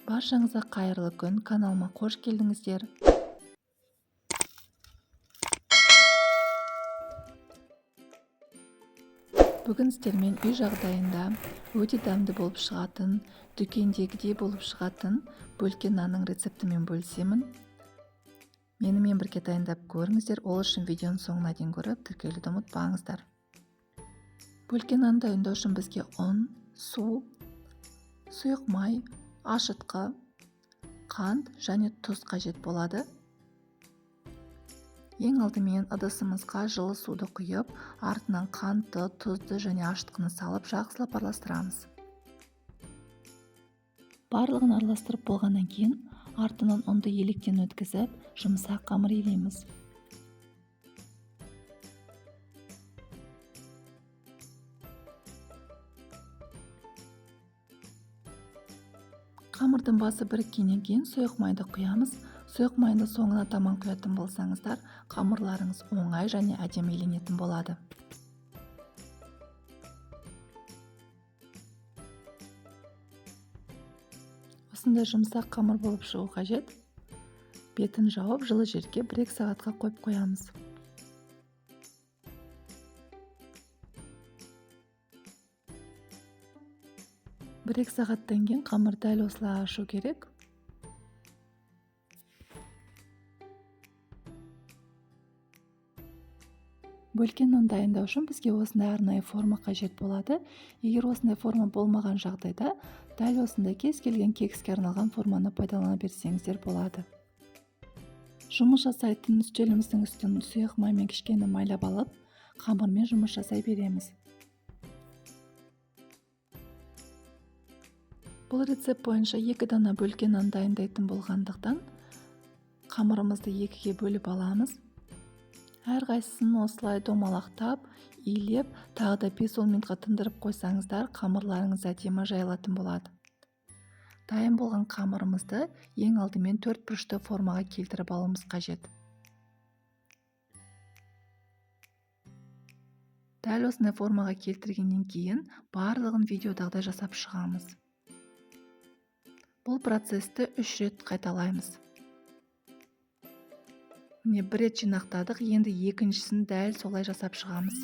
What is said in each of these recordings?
Баршаңызға қайырлы күн, каналыма қош келдіңіздер. Бүгін сіздермен үй жағдайында өте дәмді болып шығатын, дүкендегідей болып шығатын бөлке нанның рецептімен бөлісемін. Менімен бірге дайындап көріңіздер, ол үшін видеоның соңына дейін көріп, тіркелуді ұмытпаңыздар. Бөлке нан дайындау үшін бізге ұн, су, сұйық май, ашытқы, қант және тұз қажет болады. Ең алдымен ыдысымызға жылы суды құйып, артынан қантты, тұзды және ашытқыны салып жақсылап араластырамыз. Барлығын араластырып болғаннан кейін артынан ұнды електен өткізіп, жұмсақ қамыр илейміз. Қамырдың басы біріккеннен кейін сұйық майды құямыз. Сұйық майды соңына таман құятын болсаңыздар, қамырларыңыз оңай және әдемі иленетін болады. Осындай жұмсақ қамыр болып шығу қажет. Бетін жауып, жылы жерге 1-2 сағатқа қойып қоямыз. Бір-екі сағаттан кейін қамыр дәл осылай ашу керек. Бөлке нан дайындау үшін бізге осындай арнайы форма қажет болады. Егер осындай форма болмаған жағдайда, дәл осындай кез келген кекске арналған форманы пайдалана берсеңіздер болады. Жұмыс жасайтын үстеліміздің үстін сұйық маймен кішкене майлап алып, қамырмен жұмыс жасай береміз. Бұл рецепт бойынша 2 дана бөлке нан дайындайтын болғандықтан, қамырымызды екіге бөліп аламыз. Әрқайсысын осылай домалақтап, илеп, тағы да 5-10 минутқа тындырып қойсаңыздар, қамырларыңыз әдемі жайылатын болады. Дайын болған қамырымызды ең алдымен 4 бұрышты формаға келтіріп алуымыз қажет. Дәл осындай формаға келтіргеннен кейін барлығын видеодағыдай жасап шығамыз. Бұл процесті 3 рет қайталаймыз. Міне, бір рет жинақтадық, енді екіншісін дәл солай жасап шығамыз.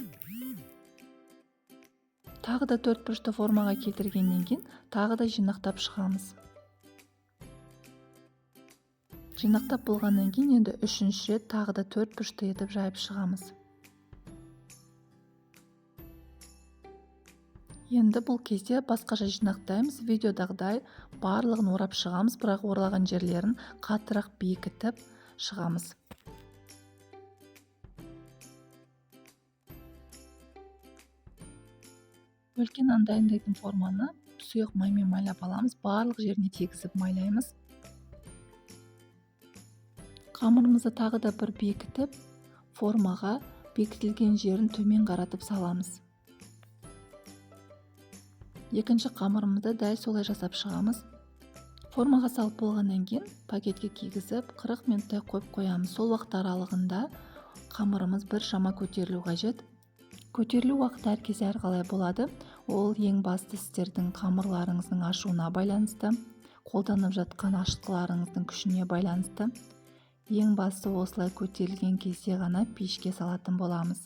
Тағы да 4 бұрышты формаға келтіргеннен кейін тағы да жинақтап шығамыз. Жинақтап болғаннан кейін енді үшінші рет тағы да 4 бұрышты етіп жайып шығамыз. Енді бұл кезде басқаша жинақтаймыз, видеодағыдай барлығын орап шығамыз, бірақ оралған жерлерін қаттырақ бекітіп шығамыз. Бөлке нан дайындайтын форманы сұйық маймен майлап аламыз, барлық жеріне тегізіп майлаймыз. Қамырымызды тағы да бір бекітіп, формаға бекітілген жерін төмен қаратып саламыз. Екінші қамырымызды дәл солай жасап шығамыз. Формаға салып болғаннан кейін пакетке кигізіп 40 минуттай қойып қоямыз. Сол уақыт аралығында қамырымыз бір шама көтерілу қажет. Көтерілу уақыты әр кезде әрқалай болады. Ол ең басты сіздердің қамырларыңыздың ашуына байланысты, қолданып жатқан ашытқыларыңыздың күшіне байланысты. Ең басты осылай көтерілген кезде ғана пешке салатын боламыз.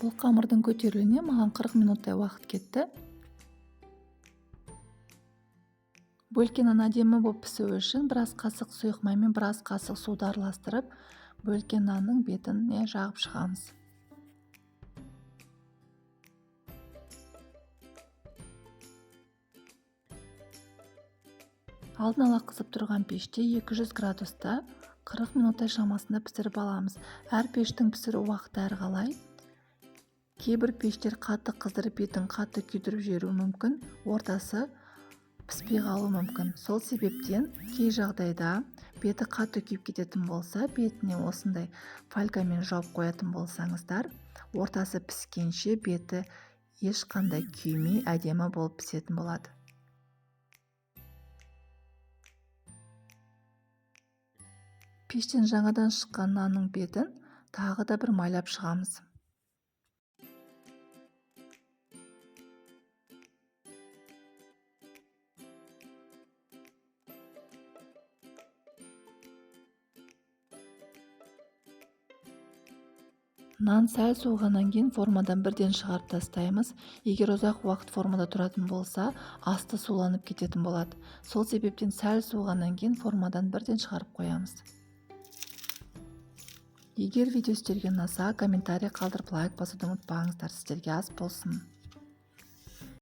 Бұл қамырдың көтерілуіне маған 40 минуттай уақыт кетті. Бөлке нан әдемі болып пісуі үшін біраз қасық сұйық май мен біраз қасық суды араластырып, бөлке нанның бетіне жағып шығамыз. Алдын ала қызып тұрған пеште 200 градуста 40 минуттай шамасында пісіріп аламыз. Әр пештің пісіру уақыты әрқалай. Кейбір пештер қатты қыздырып бетін қатты күйдіріп жіберуі мүмкін, ортасы піспей қалуы мүмкін. Сол себептен кей жағдайда беті қатты күйіп кететін болса, бетіне осындай фольгамен жауып қоятын болсаңыздар, ортасы піскенше беті ешқандай күймей әдемі болып пісетін болады. Пештен жаңадан шыққан нанның бетін тағы да бір майлап шығамыз. Нан сәл суығаннан кейін формадан бірден шығарып тастаймыз. Егер ұзақ уақыт формада тұратын болса, асты суланып кететін болады. Сол себептен сәл суығаннан кейін формадан бірден шығарып қоямыз. Егер видео сіздерге ұнаса, комментарий қалдырып, лайк басуды ұмытпаңыздар. Сіздерге ас болсын!